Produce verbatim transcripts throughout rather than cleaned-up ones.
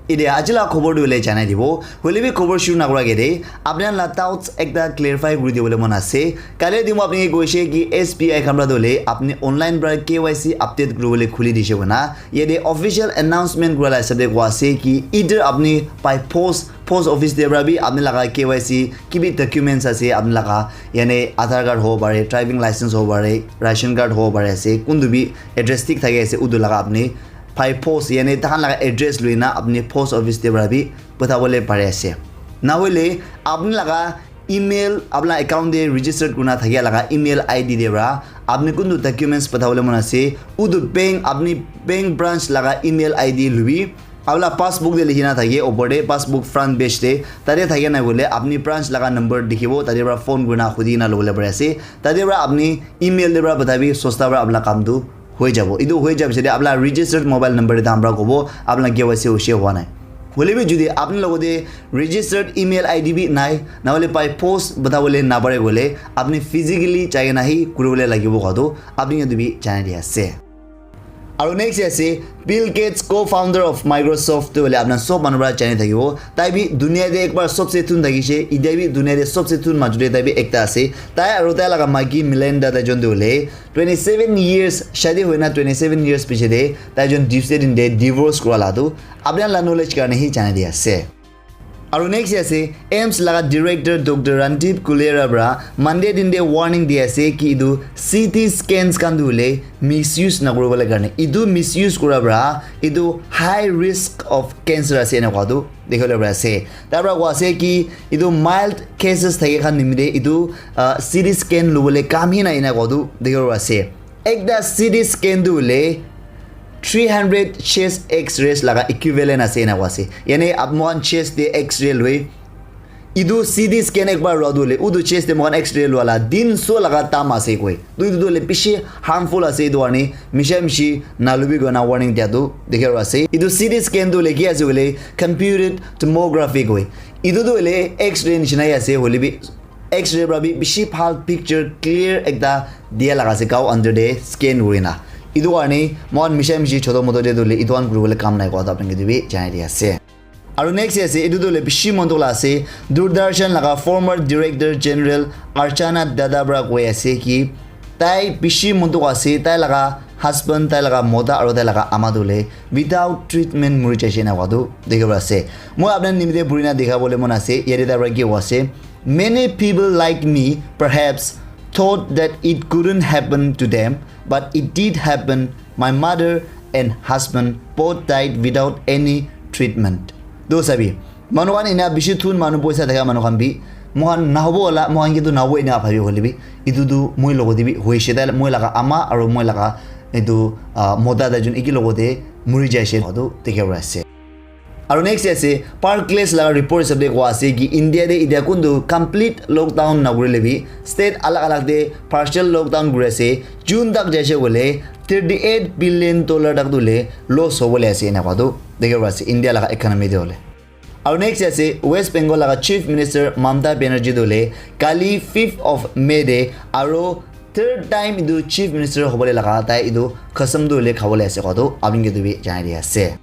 Ede aji la khobor tu hoile janai dibo. Hoile bi khobor shuru nakura ke de, apni khan la doubts ekta clarify kuri dibole mon ase. Kali din moi apni ke koise ki S B I khan pra tu hoile apni online pra K Y C update kuribole khuli dise koina. Yate official announcement kura la hisab de koa ase ki either apni by post, post office de pra bi apni laga K Y C ki bi documents ase apni laga, yane Aadhaar card hobo pare, driving license hobo pare, ration card hobo pare ase, kuntu bi address thik thaki ase utu laga apni by post, yane takhan laga address lui na apni post office de pra bi pathabole pare ase. Nahoile apni laga email, apni laga account de registered kurina thakia laga email I D de pra apni kuntu documents pathabole mon ase, utu bank, apni bank branch laga email I D lubi, apni laga passbook de likhina thake, opor de passbook front page de, tate thakia nai koile apni branch laga number dikhibo, tate pra phone kurina hudi kena lobole pare ase, tate pra apni email de pra pathabi, sosta pra apni laga kam tu hoi jabo. Etu hoi jabo sede apni laga registered mobile number de tahan pra kobo, apni laga K Y C hoise hua nai. Hoile bi jodi apni logote registered email I D bi nai, nahoile by post pathabole napare koile, apni physically jai kena hi kuribole lagibo koa tu apni ke etu bi janai di ase. Aru next ase, Bill Gates, co-founder of Microsoft, tu hoile apni khan sob manu pra jani thakibo. Tai bi dunia te ekbar sobse thun thakise, etia bi dunia te sobse thun maju te tai bi ekta ase. Tai aru tai laga maiki Melinda tai jon tu hoile twenty seven years, shadi hoina twenty seven years piche te tai jon Tuesday din te divorce kura la tu. Apni khan la knowledge karne hi janai di ase. Aru next ase, AIIMS laga director Doctor Randeep Kulera pra Monday din te warning di ase ki etu C T scans khan tu hoile misuse na kuribole karne. Etu misuse kura pra etu high risk of cancer ase ena koa tu dikhibole pari ase. Tar pra koa ase ki etu mild cases thake khan nimite etu, ah, C T scan lubole kam hi nai ena koa tu dikhibole pari ase. Ekta C T scan tu hoile three hundred chest X-rays laga equivalent ase ena koa ase. Yane ap moikhan chest te X-ray loi, etu C T scan ekbar lua tu hoile, utu chest te moikhan X-ray lua la din so laga tam ase koi. Tu etu tu hoile bishi harmful ase, etu karne misha mishi nalubi koina warning dia tu dikhi ase. Etu C T scan tu hoile ki ase hoile computed tomography koi. Etu tu hoile X-ray nishina hi ase, hoile bi X-ray pra bi bishi bhal picture clear ekta dia laga ase, gao under te scan kurina. Etu karne moikhan misha mishi choto moto te tu hoile etu khan kuribole kam nai koa tu apni ke tu bi janai di ase. Aru next ase, etu tu hoile bishi mon dukh la ase. Doordarshan laga former director general Archana Dada pra koi ase ki tai bishi mon dukh ase, tai laga husband, tai laga mota aru tai laga ama tu hoile without treatment muri jaise ena koa tu dikhi ase. Moi apni khan nimite purina dikhabole mon ase, yate tai pra ki koa ase. Many people like me perhaps thought that it couldn't happen to them, but it did happen. My mother and husband both died without any treatment. Tu sabi, manu khan ena bishi thun manu poisa thaka manu khan bi, moikhan nahobo wala, moikhan ke tu nahobo ena bhabi hoile bi, etu tu moi logote bi hoise, tai moi laga ama aru moi laga etu, ah, mota tai jun eki logote muri jaise, etu dikhi ase. Aru next ase, Barclays laga report hisab te koa ase ki India te etia kuntu complete lockdown nakurile bi, state alag alag te partial lockdown kuri ase. June tak jaise koile thirty eight billion dollar tak tu hoile loss hobole ase ena koa tu dikhi ase India laga economy te hoile. Aru next ase, West Bengal laga Chief Minister Mamata Banerjee tu hoile kali fifth of May te aru third time etu Chief Minister hobole laga tai etu kasam tu hoile khabole ase koa tu apni ke tu bi janai di ase.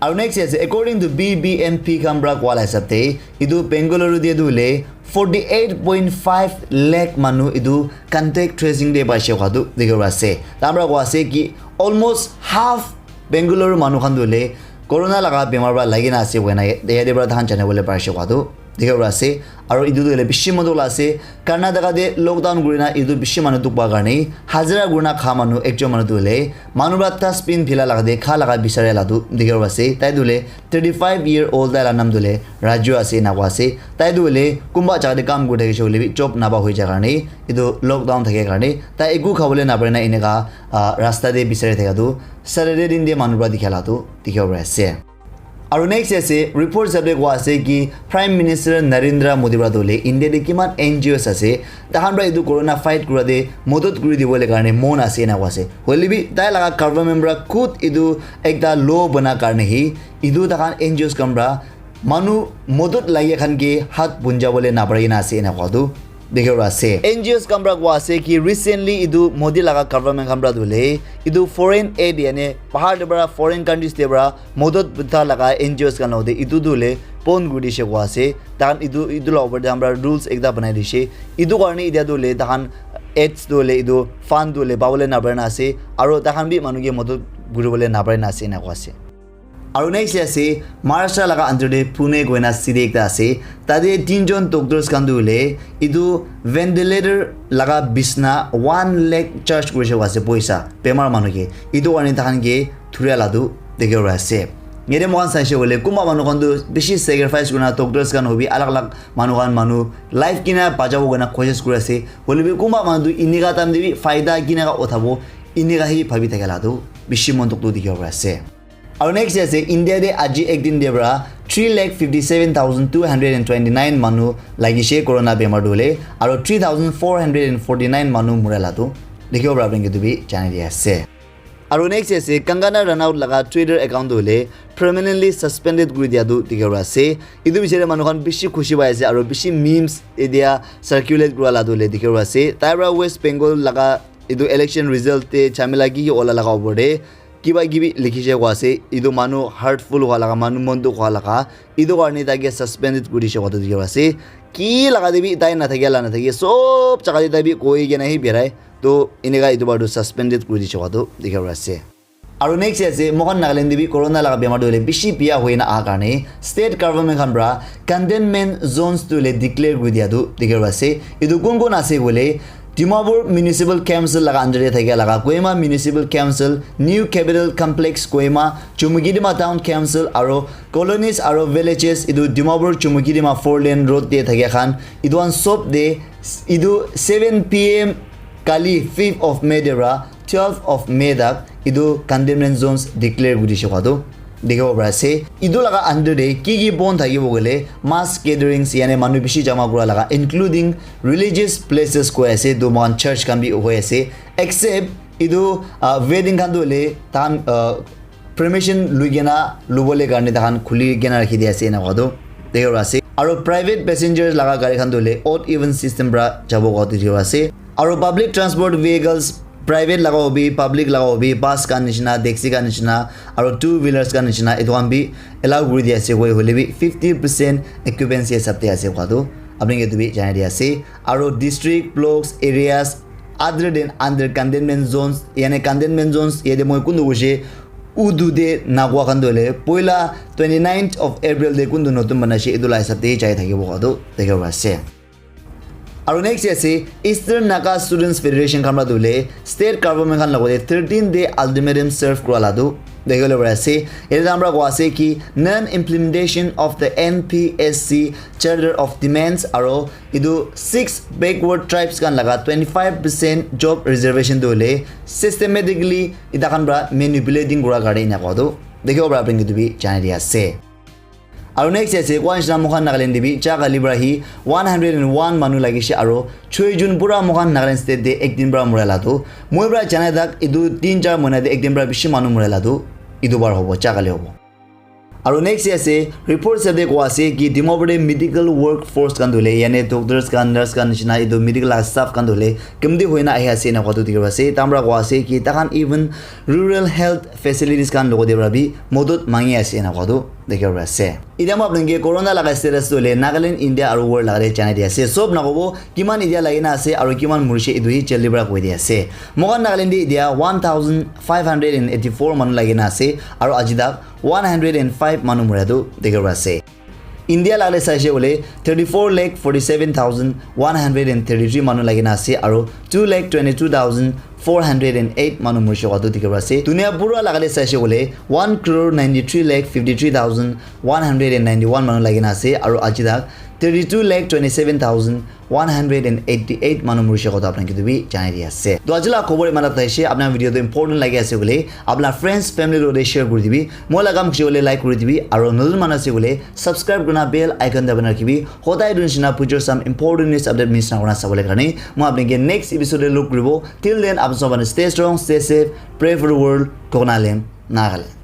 Aru next ase, according to B B M P khan pra koa la hisab te, etu Bengaluru te tu hoile forty eight point five lakh manu etu contact tracing te paise koa tu dikhi ase. Tai pra koa ase ki almost half Bengaluru manu khan tu hoile corona laga bemar pra lagi na ase koina yate pra tahan janai bole parise koa tu dikhi ase. Aru etu tu hoile bishi mon dukh la ase. Karnataka te lockdown kurina etu bishi manu dukh pa karne hajira kurina kha manu ekjon manu tu hoile manu pra dustbin phila laga te kha laga bisari la tu dikhi ase. Tai tu hoile thirty five year old, tai la naam tu hoile Raju ase ena koa ase. Tai tu hoile kunba jaga te kam kuri thakise hoile bi job napa hoi ja karne etu lockdown thake karne tai eku khabole napare na eneka, ah, rasta te bisari thaka tu Saturday din te manu pra dikha la tu dikhi ase. Aru next ase, report hisab te koa ase ki Prime Minister Narendra Modi pra tu hoile India te kiman N G Os ase, tahan pra etu corona fight kura te modot kuri dibole karne mon ase ena koa ase. Hoile bi tai laga government pra khud etu ekta law bana karne hi etu tahan N G Os khan pra manu modot lage khan ke hat punja bole napari na ase ena koa tu Dikhiwo ase. N G Os khan pra kowa ase ki recently etu Modi laga government khan pra tu hoile etu foreign aid yani bahar te pra foreign countries te pra modot bita laga N G Os khan logote etu tu hoile pon kuri dishe kowa ase. Tahan etu, etu la opor te amra rules ekta banai dishe. Etu karne etia tu hoile tahan aids tu hoile etu fund tu hoile pabole napare na ase. Aro tahan bi manu ke modot kuribole napare na ase ena kowa ase. Aro next te ase, Maharashtra laga under te Pune koina city ekta ase. Tate tinjon doctors khan tu hoile etu ventilator laga bisna one lakh charge kurishe kowa ase poisa, bemar manu ke. Etu karne tahan ke thuria la tu dikhiwo pari ase. Yate moikhan saishe koile kunba manu khan tu bishi sacrifice kurina doctors khan hobi alag alag manu khan manu life kina bachabo koina koshish kuri ase. Hoile bi kunba manu tu enika time te bi faida kinaka uthabo enika hi bhabi thakila tu bishi mon dukh tu dikhiwo pari ase. Aro next ase India te aji ek din te pra three lakh fifty seven thousand two hundred and twenty nine manu lagishe corona bemar tu hoile, aro three thousand four hundred and forty nine manu mura la tu dikhiwo pari ase, etu bi janai di ase. Aro next ase Kangana Ranaut laga Twitter account tu hoile permanently suspended kuri dia tu dikhiwo pari ase. Etu bichara manu khan bishi khushi pai ase aro bishi memes etia circulate kura la tu hoile dikhiwo pari ase. Tai pra West Bengal laga etu election result te jhamela ki ki ola laga opor te kiba kibi likhishe kowa ase, etu manu hurtful howa laga, manu mon dukh howa laga, etu karne taike suspended kuri dishe kowa tu dikhiwo pari ase. Ki laga te bi tai nathakia la nathakia, sob jaga te tai bi koi kena hi birai. To, enika etu bar tu suspended kuri dishe kowa tu dikhiwo pari ase. Aro next ase, moikhan Nagaland te bi corona laga bemar tu hoile bishi biya hoina aha karne, state government khan pra containment zones tu hoile declare kuri dia tu dikhiwo pari ase. Etu kun kun ase koile, Dimapur Municipal Council laga under te thakia laga Kohima Municipal Council, New Capital Complex Kohima, Chumukedima Town Council aro colonies aro villages etu Dimapur Chumukedima four lane road te thakia khan etu khan sob te etu seven P M kali fifth of May te pra twelve of May tak etu containment zones declare kuri dishe kowa tu dikhiwo pari ase. Etu laga under te ki ki bon thakibo koile mass gatherings yani manu bishi jama kura laga including religious places koi ase, tu moikhan church khan bi hoi ase, except etu, ah, wedding khan tu hoile tahan, ah, permission lui kena lubole karne tahan khuli kena rakhi di ase ena kowa tu dikhiwo pari ase. Aro private passengers laga gari khan tu hoile odd even system pra jabo kowa tu dikhiwo pari ase. Aro public transport vehicles, private laga hobi, public laga hobi, bus khan nishina, taxi khan nishina, aro two wheelers khan nishina, etu khan bi allow kuri di ase, koi hoile bi fifty percent occupancy hisab te ase kowa tu apni ke etu bi janai di ase. Aro district, blocks, areas other than under containment zones, yani containment zones yate moi kuntu hoishe, utu te nakowa khan tu hoile poila twenty ninth of April te kuntu notun banaishe, etu la hisab te jai thakibo kowa tu dikhiwo pari ase. Aro next ase Eastern Naga Students Federation khan pra tu hoile state government khan logote thirteen day ultimatum serve kura la tu dikhiwole pari ase. Yate tahan pra kowa ase ki non implementation of the N P S C Charter of Demands aro etu six backward tribes khan laga twenty five percent job reservation tu hoile systematically eta khan pra manipulating kura karne ena kowa tu dikhiwo pari ase, etu bi janai di ase. Aro next ase, kowa nishina moikhan Nagaland te bi ja kali pra hi one hundred and one manu lagishe aro choi jun pura moikhan Nagaland state te ek din pra mura la tu. Moi pra janai tak etu tin char mahina te ek din pra bishi manu mura la tu etu bar hobo, ja kali hobo. Aro next ase, report hisab te kowa ase ki Dimapur te medical workforce khan tu hoile, yani doctors khan, nurse khan nishina etu medical la staff khan tu hoile, kamti hoina ahi ase ena kowa tu dikhiwo pari ase. Tahan pra kowa ase ki tahan even rural health facilities khan logote pra bi modot mangi ase ena kowa tu dikhiwo pari ase. Etia moi apni ke corona laga status tu hoile Nagaland, India aro world laga te janai di ase. Sob nakobo kiman etia lagina ase aro kiman murishe etu hi jaldi pra koi di ase. Moikhan Nagaland te etia one thousand five hundred and eighty four manu lagina ase aro aji tak one hundred and five manu mura tu dikhiwo pari ase. India laga te saishe koile thirty four lakh forty seven thousand one hundred and thirty three manu lagina ase aro two lakh twenty two thousand four hundred and eight manu murishe kowa tu dikhiwo pari ase. Dunia pura laga te saishe koile one crore ninety three lakh fifty three thousand one hundred and ninety one manu lagina ase aro aji tak thirty two lakh twenty seven thousand one hundred and eighty eight manu murishe kowa tu apni ke etu bi janai di ase. To aji la khobor iman tak thaishe, apni video tu important lagi ase koile apni friends, family logote share kuri dibi. Moi laga kam khushe koile like kuri dibi aro notun manu ase koile subscribe kurina bell icon dabai na rakhibi. Hodai etu nishina future some important news update miss nakurina sabole karne. Moi apni ke next episode te log kuribo. Till then, apni sob stay strong, stay safe, pray for the world, Koknalim, Nagaland.